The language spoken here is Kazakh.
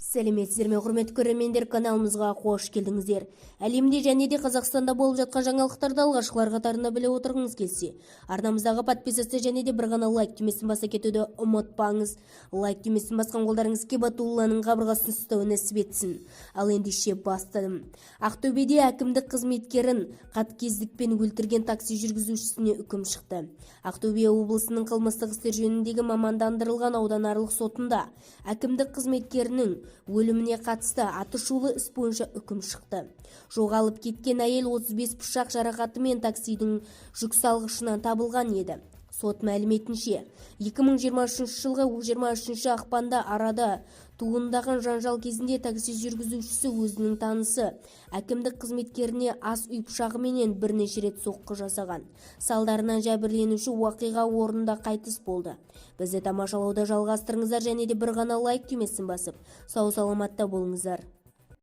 Сәлеметсіздер ме, құрметті көрермендер! Каналымызға қош келдіңіздер! Әлемде және де Қазақстанда болып жатқан жаңалықтарды алғашқылар қатарында біліп отырғыңыз келсе, арнамыздағы подписаться және де бір ғана лайк түймесін баса кетуді ұмытпаңыз. Лайк түймесін басқан қолдарыңыз Кебатулланың қабырғасын ұстау нәсіп етсін. Ал ендеше, бастадым. Ақтөбеде әкімдік қызметкерін қатыгездікпен өлтірген такси жүргізушісіне үкім шықты. Ақтөбе облысының қылмыстық істер жөніндегі мамандандырылған ауданаралық сотында әкімдік қызметкерінің өліміне қатысты атышулы іс бойынша үкім шықты. Жоғалып кеткен әйел 35 пышақ жарақатымен таксидің жүксалғышынан табылған еді. Сот мәліметінше, 2023 жылғы 23 ақпанда арада туындаған жанжал кезінде такси жүргізушісі өзінің танысы әкімдік қызметкеріне ас үй пышағыменен бірнеше рет соққы жасаған. Салдарынан жәбірленуші оқиға орнында қайтыс болды. Бізді тамашалауды жалғастырыңыздар және де бір ғана лайк түймесін басып, сау саламатта болыңыздар.